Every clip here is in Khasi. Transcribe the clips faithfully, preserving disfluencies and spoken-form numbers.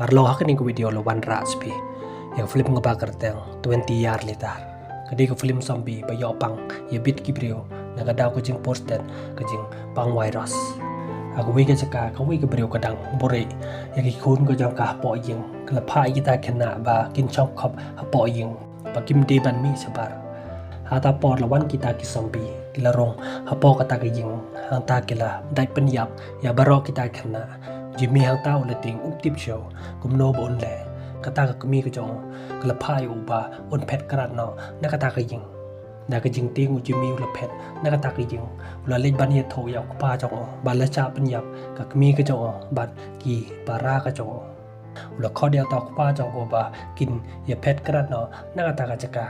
Arlo ha kane ka video la wan rah spi ïa ka film kaba kyrteng Twenty Year Later. Ka dei ka film zombie ba ïoh pang ïa bit ki briew na ka daw ka jingpyrshah ka jingpang virus. Ha kawei ka jaka kawei ka briew ka dang buhrieh ïa ki khun ka jong ka hapoh ïing. Ka la phah ïa kita ki khynnah ba kin shong khop hapoh ïing ba kim dei ban mih shabar. Hangta por la wan kita ki zombie ki la rung hapoh kata ka ïing, hangta ki la dait pynïap ïa baroh kita ki khynnah. Jimmy hangta u la tieng um tip shuh kumno ba un leh. Kata ka kmie ka jong u ka la phah ïa u ba un phet krad noh na kata ka ïing. Da ka jingtieng u Jimmy u la phet na kata ka ïing, u la leit ban ïathuh ïa u kpa jong u ba la shah pynïap ka kmie ka jong u bad ki para ka jong u. U la khot ïa uta u kpa jong u ba kin ïa phet krad noh na kata ka jaka.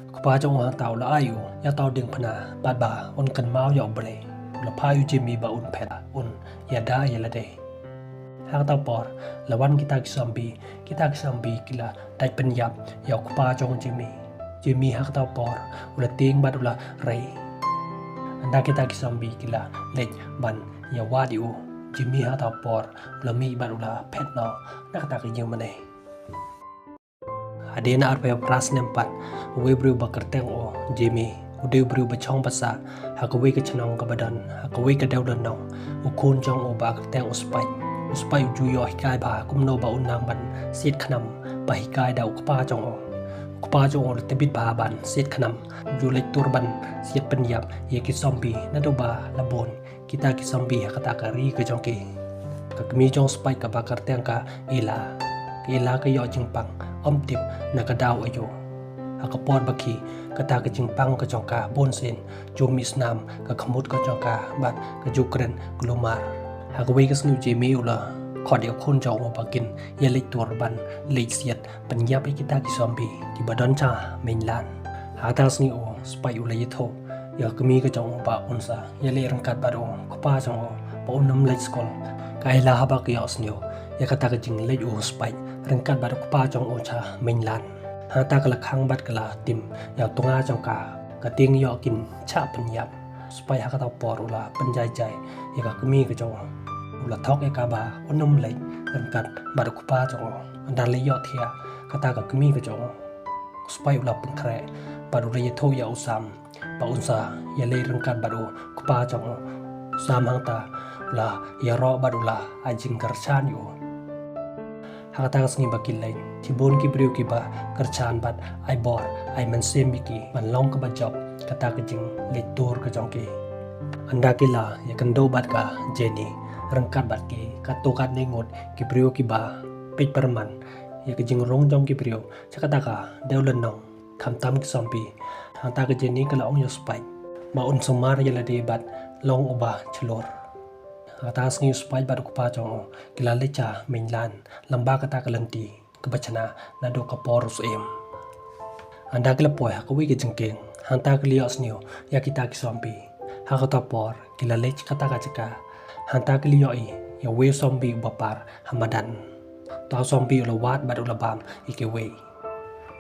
U kpa jong u hangta u la ai u ïa uta u diengphna bad ba un kynmaw ïa u briew. U la phah ïa u Jimmy ba un phet, un ïada ïa lade. Ha kata por la wan kita ki zombie, kita ki zombie ki la dait pynïap ïa u kpa jong u Jimmy. Jimmy ha kata por u la tieng bad u la rei. Ynda kita ki zombie ki la leit ban ïa wad ïa u, Jimmy ha kata por u la mih bad u la phet noh na kata ka ïing mane. Hadien arphew phra snem pat, uwei u briew ba kyrteng u Jimmy u dei u briew ba shong ba sah ha kawei ka shnong kaba don ha kawei ka dewlynnong. U khun jong u ba kyrteng u Spike, u Spike u ju ïoh hikai bha kumno ba un nang ban siat khnam ba hikai da u kpa jong u. U kpa jong u la tbit bha ban siat khnam, u ju leit tur ban siat pynïap ïa ki zombie naduh ba la bun kita ki zombie ha kata ka ri ka jong ki. Ka kmie jong u Spike kaba kyrteng ka Ella, ka Ella ka ïoh jingpang ym tip na ka daw aïu. Ha ka por ba khih kata ka jingpang ka jong ka bunsien, ju mih snam ka khmut ka jong ka bad ka ju kren kulmar. Ha kawei ka sngi u Jimmy u la khot ïa u khun jong u ba kin ïa leit tur ban leit siat pynïap ïa kita ki zombie kiba don sha main lan. Ha kata ka sngi u Spike u la ïathuh ïa ka kmie ka jong u ba un sa ïaleh ryngkat bad u kpa jong u ba un ym leit skul. Ka Ella haba ka ïohsngew ïa kata ka jingleit u Spike ryngkat bad u kpa jong u sha main lan, hangta ka la khang bad ka la tim ïa u tnga jong ka, ka tieng ïoh kin shah pynïap. U Spike ha kata por u la pynjai jai ïa ka kmie ka jong u. U la thok ïa ka ba un ym leit ryngkat bad u kpa jong u ynda la ïohthiah kata ka kmie ka jong u. U Spike u la pynkhreh bad u la ïathuh ïa u Sam ba un sa ïaleh ryngkat bad u kpa jong u. U Sam hangta u la ïaroh bad u la ai jingkyrshan ïa u. Ha kata ka sngi ba ki leit, shibun ki briew kiba kyrshan bad ai bor ai mynsiem ïa ki ban long kaba jop kata ka jingleit tur ka jong ki. Ynda ki la ïakynduh bad ka Jenny ryngkat bad ki katto katne ngut ki briew kiba peit pyrman ïa ka jingrung jong ki briew sha kata ka dewlynnong, khamtam ki zombie, hangta ka Jenny ka la ong ïa u Spike ba un sumar ïa lade bad long uba shlur. Ha kata ka sngi u Spike bad u kpa jong u ki la leit sha main lan lyngba kata ka lynti kaba shna naduh ka por u syiem. Ynda ki la poi ha kawei ka jingkieng, hangta ki la ïohsngew ïa kita ki zombie. Ha kata por ki la leit kata ka jaka, hangta ki la ïohi ïa uwei u zombie uba par ha madan. Uta u zombie u la wad bad u la bam ïa kiwei.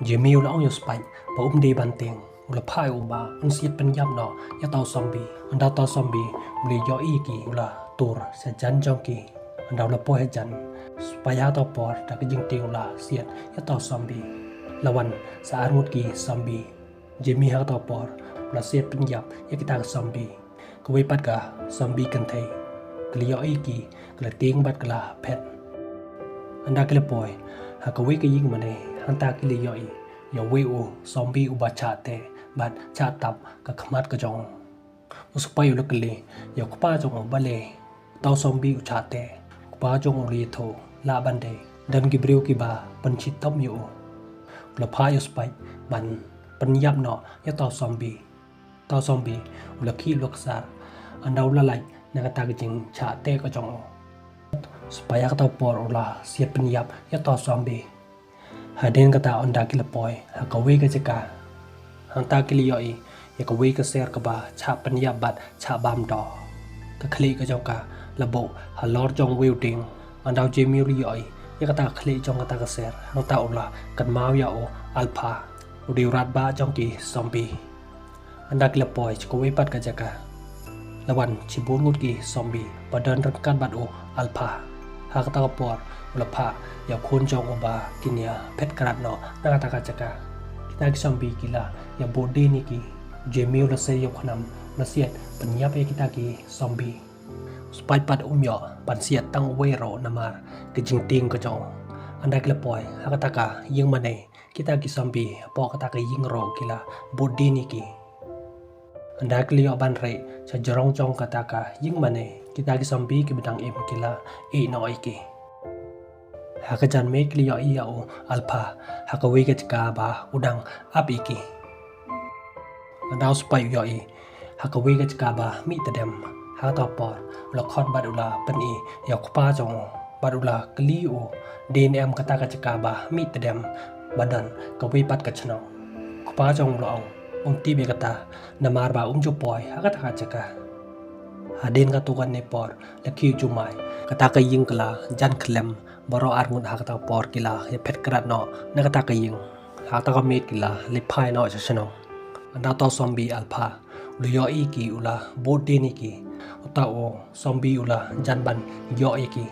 Jimmy u la ong ïa u Spike ba um dei ban tieng. U la phah ïa u ba un siat pynïap noh ïa uta u zombie. Ynda uta u zombie u la ïohi ïa ki u la tur sha jan jong ki. Ynda u la poi hajan, u Spike ha kata por da ka jingtieng u la siat ïa uta u zombie. La wan sa ar ngut ki zombie. Jimmy ha kata por u la siat pynïap ïa kita ki zombie. Kawei pat ka zombie kynthei ka la ïohi ïa ki, ka la tieng bad ka la phet. Ynda ki la poi ha kawei ka ïing mane, hangta ki la ïohi ïa uwei u zombie uba shah teh bad shah tap ka khmat ka jong u. U Spike u la kylli ïa u kpa jong u balei uta u zombie u shah teh. U kpa jong u u la ïathuh lah ban dei don ki briew kiba pynshitom ïa u. U la phah ïa u Spike ban pynïap noh ïa uta u zombie. Uta u zombie u la khih u la ksar ynda u la lait na kata ka jingshah teh ka jong u. U Spike ha kata por u la siat pynïap ïa uta u zombie. Hadien kata ynda ki la poi ha kawei ka jaka, hangta ki la ïohi ïa kawei ka ser kaba shah pynïap bad shah bam doh. Ka khlieh ka jong ka la buh halor jong uwei u dieng. Ynda u Jimmy u la ïohi ïa kata ka khlieh jong kata ka ser, hangta u la kynmaw ïa u Alpha, u dei u radbah jong ki zombie. Ynda ki la poi sha kawei pat ka jaka, la wan shibun ngut ki zombie ba don ryngkat bad u Alpha. Ha kata ka por u la phah ïa u khun jong u ba kin ïa phet krat noh na kata ka jaka. Kita ki zombie ki la ïa bud dien ïa ki. Jamie u la sei ïa u khnam, u la siat pynïap ïa kita ki zombie. U Spike pat um ïoh ban siat tang uwei ruh namar ka jingtieng ka jong u. Ynda ki la poi ha kata ka ïing mane, kita ki zombie hapoh kata ka ïing ruh ki la bud dien ïa ki. Ynda ki la ïoh ban rieh sha jrong jong kata ka ïing mane, kita ki zombie kiba dang im ki la ïeh noh ïa ki. Ha ka janmiet ki la ïohi ïa u Alpha ha kawei ka jaka ba u dang ap ïa ki. Ynda u Spike u ïohi ha kawei ka jaka ba mih tdem, ha kata ka por u la khot bad u la pyni ïa u kpa jong u bad u la kylli u, dei ne em kata ka jaka ba mih tdem ba don kawei pat ka shnong. U kpa jong u la ong um tip ïa kata namar ba um ju poi ha kata ka jaka. Hadien katto katne por la khie jumai, kata ka ïing ka la jan khlem. Baroh arngut ha kata ka por ki la ïa phet krat noh na kata ka ïing. Ha kata ka miet ki la leit phai noh sha shnong. Ynda uta u zombie Alpha u la ïohi ki u la bud dien ïa ki. Uta u zombie u la jan ban ïoh ïa ki.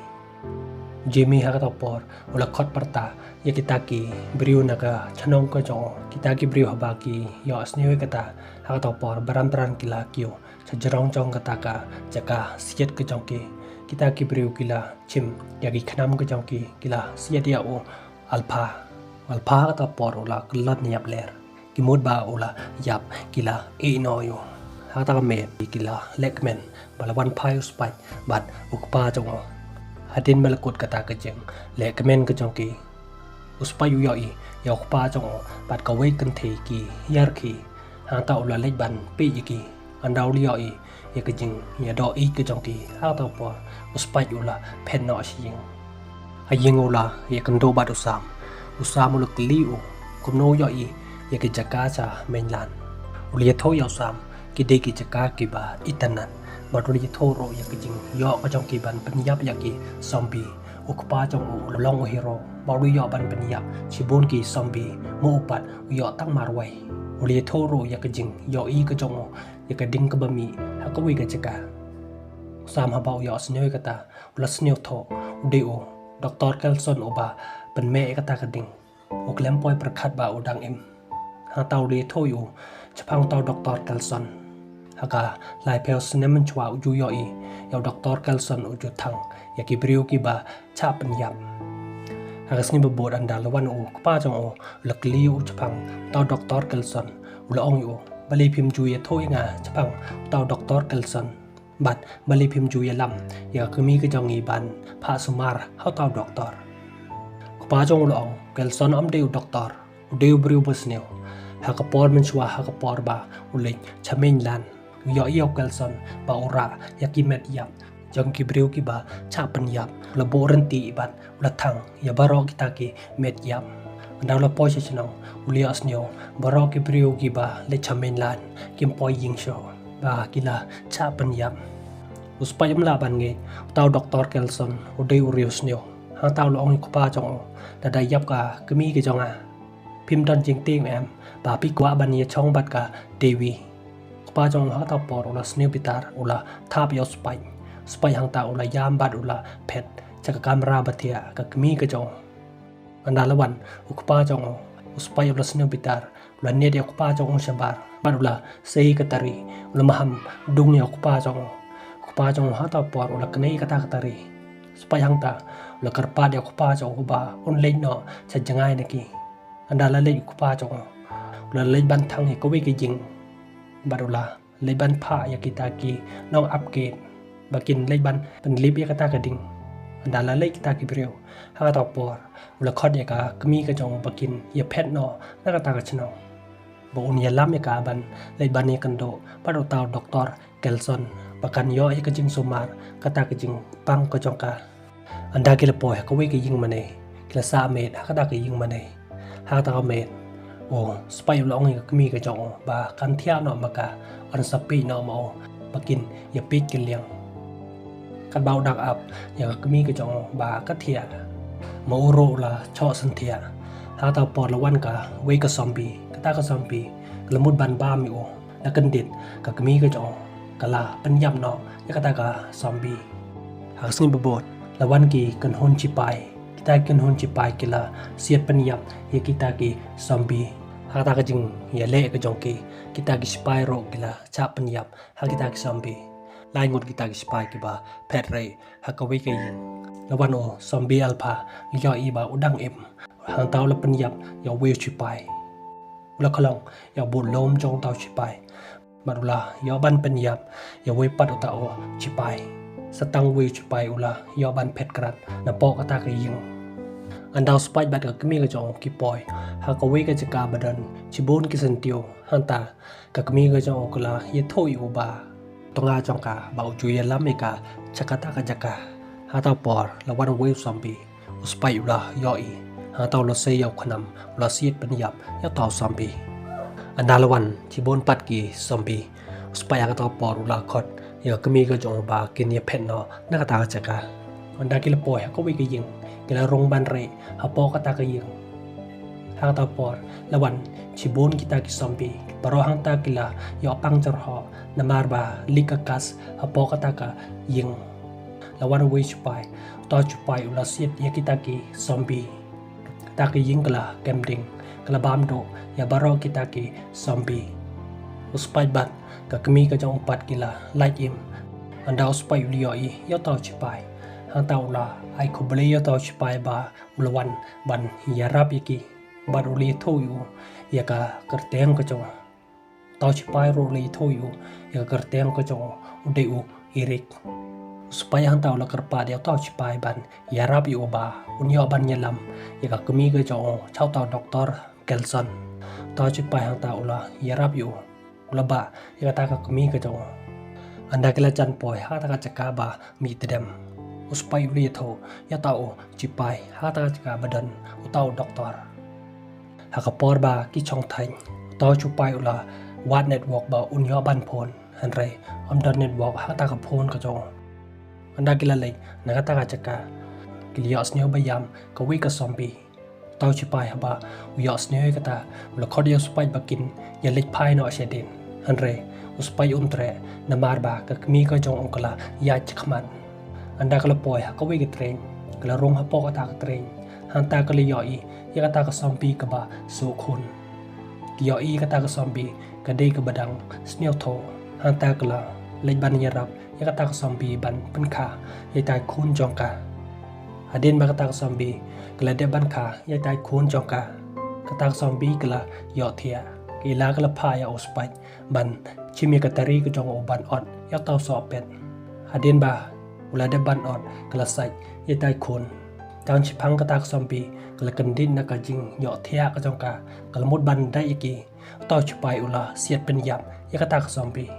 Jamie ha kata ka por u la khot pyrta ïa kita ki briew na ka shnong ka jong u. Kita ki briew haba ki ïohsngew ïa kata, ha kata ka por bran bran ki la kiew sha jrong jong kata ka jaka siat ka jong ki. Kita ki briew ki la shim ïa ki khnam ka jong ki, ki la siat ïa u Alpha. Alpha ha kata ka por u la kyllon ïap ler. Ki mut ba u la ïap ki la ïeh noh ïa u. Ha kata ka miet ki la lehkmen ba la wan phai u Spike bad u kpa jong u. Hadien ba la kut kata ka jinglehkmen ka jong ki, u Spike u ïohi ïa u kpa jong u bad kawei kynthei ki ïarkhie. Hangta u la leit ban peit ïa ki. Ynda u la ïohi ïa ka jingïadoh ïeit ka jong ki, ha kata ka por u Spike u la phet noh sha ïing. Ha ïing u la ïakynduh bad u Sam. U Sam u la kylli u kumno u ïohi ïa ka jaka sha mainland. U la ïathuh ïa u Sam ki dei ki jaka kiba itynnad bad u la ïathuh ruh ïa ka jingïoh ka jong ki ban pynïap ïa ki zombie. U kpa jong u u long u hero ba u la ïoh ban pynïap shibun ki zombie, mo u pat u ïoh tang marwei. U la ïathuh ruh ïa ka jingïohi ka jong u ïa ka ding kaba mih ha kawei ka jaka. U Sam haba u ïohsngew ïa kata u la sngewthuh, u dei u Doktor Coulson uba pynmih ïa kata ka ding. U khlem poi pyrkhat ba u dang im. Hangta u la ïathuh ïa u shaphang uta u Doktor Coulson. Ha ka laiphew snem mynshuwa u ju ïohi ïa u Doktor Coulson u ju thang ïa ki briew kiba shah pynïap. Ha ka sngi ba bud ynda la wan u kpa jong u, u la kylli u shaphang uta u Doktor Coulson. U la ong ïa u, balei phim ju ïathuh ïa nga shaphang uta u Doktor Coulson? Bad balei phim ju ïalam ïa ka kmie ka jong ngi ban phah sumar ha uta u doktor? U kpa jong u la ong, Coulson um dei u doktor, u dei u briew ba sniew. Ha ka por mynshuwa, ha ka por ba u leit sha mainland, u ïohi ïa u Coulson ba u rah ïa ki met ïap jong ki briew kiba shah pynïap. U la buh rynti bad u la thang ïa baroh kita ki met ïap. Ynda u la poi sha shnong, u la ïohsngew baroh ki briew kiba leit sha mainland kim poi ïing shuh ba ki la shah pynïap. U Spike um lah ban ngeit, uta u Doktor Coulson u dei u riewsniew. Hangta u la ong ïa u kpa jong u, lada ïap ka kmie ka jong nga, phim don jingtieng em ba phi kwah ban ïashong bad ka Dewi? U kpa jong u ha kata ka por u la sniew bitar, u la thap ïa u Spike. U Spike hangta u la ïam bad u la phet sha ka kamra ba thiah ka kmie ka jong u. Ynda la wan u kpa jong u, u Spike u la sniew bitar, u la niad ïa u kpa jong u shabar bad u la sei ka tari. U la maham dung ïa u kpa jong u. U kpa jong u ha kata ka por u la knieh ïa kata ka tari. U Spike hangta u la kyrpad ïa u kpa jong u ba un leit noh sha jngai na ki. Ynda la leit u kpa jong u, u la leit ban thang ïa kawei ka ïing bad u la leit ban phah ïa kita ki nongap gate ba kin leit ban pynlip ïa kata ka ding. Ynda la leit kita ki briew, ha kata ka por u la khot ïa ka kmie ka jong u ba kin ïaphet noh na kata ka shnong, ba un ïalam ïa ka ban leit ban ïakynduh bad uta u Doktor Coulson ba kan ïoh ïa ka jingsumar kata ka jingpang ka jong ka. Ynda ki la poi ha kawei ka ïing mane, ki la sah miet ha kata ka ïing mane. Ha kata ka miet u Spike u la ong ïa ka kmie ka jong u ba kan thiah noh ma ka, yn sa peit noh ma u ba kin ïapeit kylliang. Katba u dang ap ïa ka kmie ka jong u ba ka thiah, ma u ruh u la shoh synthiah. Ha kata ka por la wan kawei ka zombie. Kata ka zombie ka la mut ban bam ïa u. La kyndit ka kmie ka jong u, ka la pynïap noh ïa kata ka zombie. Ha ka sngi ba bud La wan ki kynhun shipai. Kita ki kynhun shipai ki la siat pynïap ïa kita ki zombie. Ha kata ka jingïaleh ka jong ki, kita ki shipai ruh ki la shah pynïap ha kita ki zombie. Lai ngut kita ki shipai kiba phet rei ha kawei ka ïing. La wan u zombie alpha, ïohi ba u dang im. Hangta u la pynïap ïa uwei u shipai. U la khlong ïa u budlum jong uta u shipai. Bad u la ïoh ban pynïap ïa uwei pat uta u shipai. Sa tang uwei u shipai u la ïoh ban phet krad napoh kata ka ïing. Ynda u Spike bad ka kmie ka jong u ki poi ha kawei ka jaka ba don shibun ki syntiew. Hangta ka kmie ka jong u ka la ïathuh ïa u ba u tnga jong ka ba u ju ïalam ïa ka sha kata ka jaka. Ha kata ka por la wan uwei u zombie. U Spike u la ïohi. Hangta u la sei ïa u khnam, u la siat pynïap ïa uta u zombie. Ynda la wan shibun pat ki zombie, u Spike ha kata ka por u la khot ïa ka kmie ka jong u ba kin ïaphet noh na kata ka jaka. Ynda ki la poi ha kawei ka ïing, ki la rung ban rieh hapoh kata ka ïing. Ha kata ka por la wan shibun kita ki zombie. Baroh hangta ki la ïoh pang jyrhoh namar ba leak ka gas hapoh kata ka ïing. La wan uwei u shipai. Uta u shipai u la siat ïa kita ki zombie. Kata ka ïing ka la kem ding, ka la bam duh ïa baroh kita ki zombie. U Spike bad ka kmie ka jong u pat ki la lait im. Ynda u Spike u la ïohi ïa uta u shipai, hangta u la ai khublei ïa uta u shipai ba u la wan ban ïarap ïa ki. Bad u la ïathuh ïa u ïa ka kyrteng ka jong u. Uta u shipai ruh u la ïathuh ïa u ïa ka kyrteng ka jong u, u dei u Eric. U Spike hangta u la kyrpad ïa uta u shipai ban ïarap ïa u ba un ïoh ban ïalam ïa ka kmie ka jong u sha uta u doktor Kelson. Uta u shipai hangta u la ïarap ïa u, u la bah ïa kata ka kmie ka jong u. Ynda ki la jan poi ha kata ka jaka ba mih tdem, u Spike u la ïathuh ïa uta u shipai ha kata ka jaka ba don uta u doktor. Ha ka por ba ki shong thaiñ, uta u shipai u la wad network ba un ïoh ban phone. Hynrei ym don network ha kata ka phone ka jong u. Ynda ki la leit na kata ka jaka, ki la ïohsngew ba ïam kawei ka zombie. Uta u shipai haba u ïohsngew ïa kata, u la khot ïa u Spike ba kin ïaleit phai noh shadien. Hynrei u Spike um treh namar ba ka kmie ka jong u ka la ïaid shakhmat. Ynda ka la poi ha kawei ka treiñ, ka la rung hapoh kata ka treiñ. Hangta ka la ïohi ïa kata ka zombie kaba suh khun. Ka ïohi ïa kata ka zombie ka dei kaba dang sngewthuh. Hangta ka la leit ban ïarap ïa kata ka zombie ban pynkha ïa itai i khun jong ka. Hadien ba kata ka zombie ka la dep ban kha ïa itai i khun jong ka, kata ka zombie ka la ïohthiah. Ka Ila ka la phah ïa u Spike ban shim ïa ka tari ka jong u ban ot ïa uta u sohpet. Hadien ba u la dep ban ot, ka la sait ïa itai i khun. Tang shiphang kata ka zombie ka la kyndit na ka jingïohthiah ka jong ka, ka la mut ban dait ïa ki. Uta u shipai u la siat pynïap ïa kata ka zombie.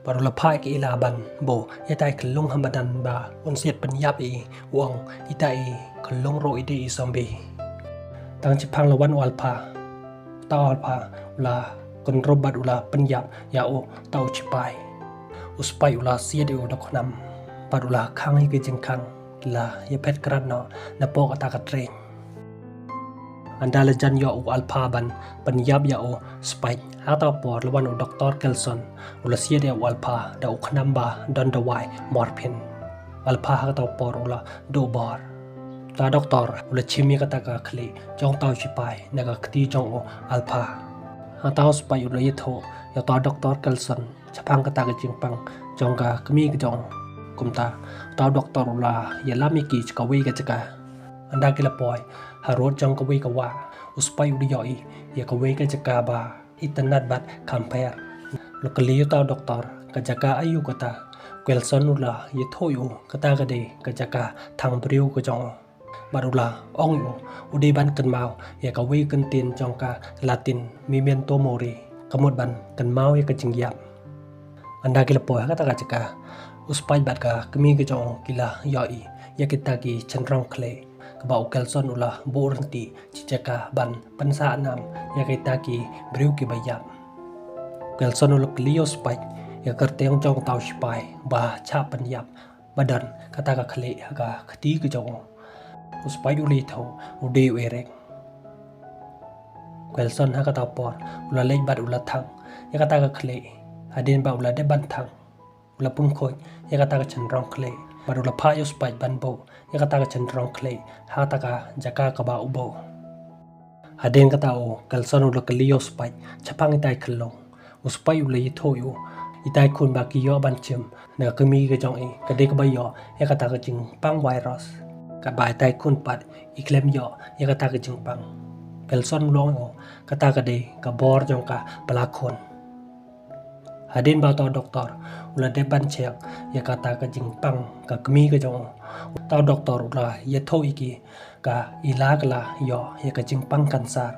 Bad u la phah ïa ka Ila ban buh ïa itai i khyllung ha madan ba un siat pynïap ïa i, u ong itai i khyllung ruh i dei i zombie. Tang shiphang la wan u Alpha. Uta u Alpha u la kynrup bad u la pynïap ïa uta u shipai. U Spike u la siat ïa u da u khnam bad u la khang ïa ka jingkhang. Ki la ïaphet krad noh napoh kata ka treiñ. Ynda la jan ïoh u Alpha ban pynïap ïa u Spike, ha kata ka por la wan u Doktor Kelson u la siat ïa u Alpha da u khnam ba don dawai morphine. Alpha ha kata ka por u la duh bor. Uta u doktor u la shim ïa kata ka khlieh jong uta u shipai na ka kti jong u Alpha. Hangta u Spike u la ïathuh ïa uta u Doktor Kelson shaphang kata ka jingpang jong ka kmie ka jong u. Kumta uta u doktor u la ïalam ïa ki sha kawei ka jaka. Ynda ki la poi harud jong kawei ka wah, u Spike u la ïohi ïa kawei ka jaka ba itynnad bad kham pher. U la kylli uta u doktor, ka jaka aïu kata? Kelson u la ïathuh ïa u, kata ka dei ka jaka thang briew ka jong u. Bad u la ong ïa u, u dei ban kynmaw ïa kawei ka kyntien jong ka Latin, memento mori, ka mut ban kynmaw ïa ka jingïap. Ynda ki la poi ha kata ka jaka, u Spike bad ka kmie ka jong u ki la ïohi ïa kita ki shynrong khlieh, kaba u Kelson u la buh ryntih shi jaka ban pynsah nam ïa kita ki briew kiba ïap. U Kelson u la kylli ïa u Spike ïa ka kyrteng jong uta u shipai ba shah pynïap, ba don kata ka khlieh ha ka kti ka jong u. U Spike u la ïathuh u dei u Eric. U Kelson ha kata ka por u la leit bad u la thang ïa kata ka khlieh. Hadien ba u la dep ban thang, u la pynkhuid ïa kata ka shynrong khlieh. Bad u la phah ïa u Spike ban buh ïa kata ka jynrong khlieh ha kata ka jaka kaba u buh. Hadien kata u Gelson u la kylli ïa u Spike shaphang itai i khyllung. U Spike u la ïathuh ïa u, itai i khun ba ki ïoh ban shim na ka kmie ka jong i ka dei kaba ïoh ïa kata ka jingpang virus. Katba itai i khun pat i khlem ïoh ïa kata ka jingpang. Gelson u la ong ïa u, kata ka dei ka bor jong ka pala khun. Hadien ba uta u doktor u la dep ban check ïa kata ka jingpang ka kmie ka jong u, uta u doktor u la ïathuh ïa ki ka Ila ka la ïoh ïa ka jingpang kansar.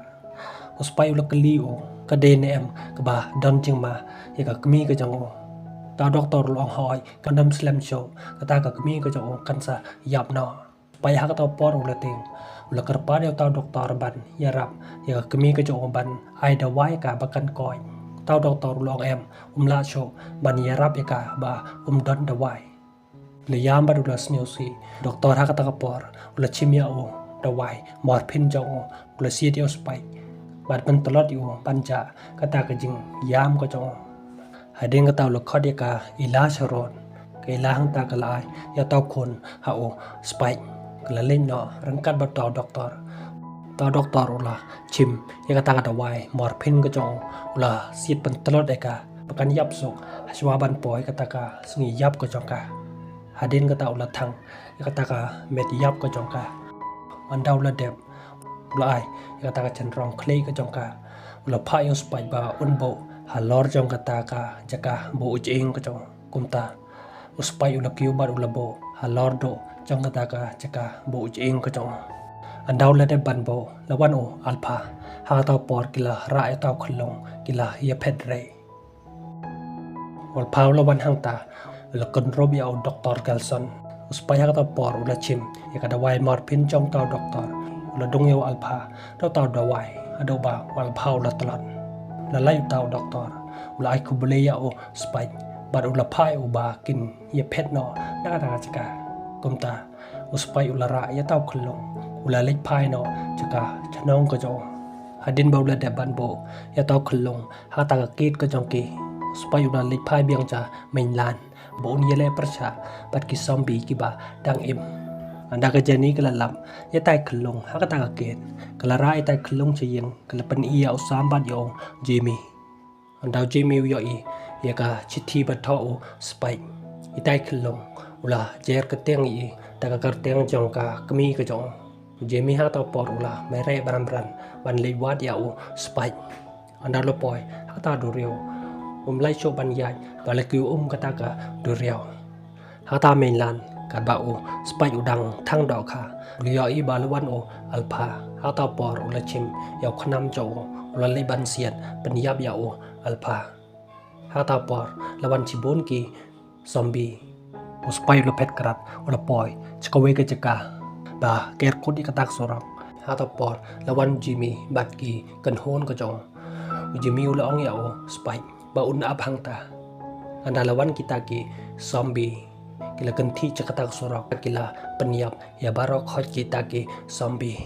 U Spike u la kylli ïa u, ka dei ne em kaba don jingma ïa ka kmie ka jong u? Uta u doktor u la ong, hooid, kan ym slem shuh, kata ka kmie ka jong u kan sa ïap noh. Spike ha kata ka por u la tieng, u la kyrpad ïa uta u doktor ban ïarap ïa ka kmie ka jong u ban ai dawai ïa ka ba kan koit. Uta u doktor u la ong, em, um lah shuh ban ïarap ïa ka ba um don dawai. U la ïam bad u la sngewsih. Doktor ha kata ka por u la shim ïa u dawai morphine jong u, u la siat ïa u Spike bad pyntlot ïa u ban jah kata ka jingïam ka jong u. Hadien kata u la khot ïa ka Ila sha rud. Ka Ila hangta ka la ai ïa uta u khun ha u Spike. Ka la leit noh ryngkat bad uta u doktor. Uta u doktor u la shim ïa kata ka dawai morphine ka jong u, u la siat pyntlot ïa ka ba kan ïap suk hashwa ban poi kata ka sngi ïap ka jong ka. Hadien kata u la thang ïa kata ka met ïap ka jong ka. Ynda u la dep, u la ai ïa kata ka jynrong khlieh ka jong ka, u la phah ïa u Spike ba un buh halor jong kata ka jaka buh u jingïing ka jong u. Kumta u Spike u la kiew bad u la buh halor duh jong kata ka jaka buh u jingïing ka jong u. Ynda u la dep ban buh, la wan u Alpha. Ha kata ka por ki la rah ïa uta u khyllung, ki la ïaphet rei. U Alpha u la wan hangta, u la kynrup ïa u Doktor Gelson. U Spike ha kata ka por u la shim ïa ka dawai morphine jong uta u doktor. U la dung ïa u Alpha da uta u dawai haduh ba u Alpha u la tlot. La lait uta u doktor, u la ai khublei ïa u Spike bad u la phah ïa u ba kin ïaphet noh na kata ka jaka. Kumta u Spike u la rah ïa uta u khyllung, u la leit phai noh sha ka shnong ka jong u. Hadien ba u la dep ban buh ïa uta u khyllung ha kata ka gate ka jong ki, u Spike u la leit phai biang sha mainland ba un ïaleh pyrshah bad ki zombie kiba dang im. Ynda ka Jenny ka la lap ïa utai i khyllung ha kata ka gate, ka la rah ïa utai i khyllung sha ïing, ka la pyni ïa u Sam bad ïa u Jimmy. Ynda u Jimmy u ïohi ïa ka shithi ba thoh u Spike, itai i khyllung u la jer kyrteng ïa i da ka kyrteng jong ka kmie ka jong u. U Jimmy ha kata ka por u la mareh bran bran ban leit wad ïa u Spike. Ynda u la poi ha kata ka duriaw, um lah shuh ban ïaid ba la kiew um kata ka duriaw. Ha kata mainland, katba u Spike u dang thang dohkha, u la ïohi ba la wan u Alpha. Ha kata ka por u la shim ïa u khnam jong u, u la leit ban siat pynïap ïa u Alpha. Ha kata ka por la wan shibun ki zombie. U Spike u la phet krad, u la poi sha kawei ka jaka ba ker kut ïa kata ka surok. Ha kata ka por la wan u Jimmy bad ki kynhun ka jong u. U Jimmy u la ong ïa u Spike ba un ap hangta. Ynda la wan kita ki zombie, ki la kynthih sha kata ka surok, ki la pynïap ïa baroh khoit kita ki zombie.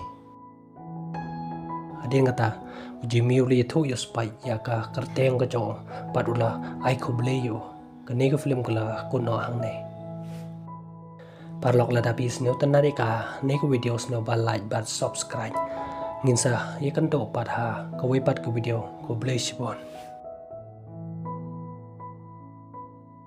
Hadien kata u Jimmy u la ïathuh ïa u Spike ïa ka kyrteng ka jong u bad u la ai khublei ïa u. Kane ka film ka la kut noh hangne. Paralok, lada phi sngewtynnad ïa kane ka video, sngewbha like bad subscribe. Ngin sa ïakynduh pat ha kawei pat ka video. Khublei shibun.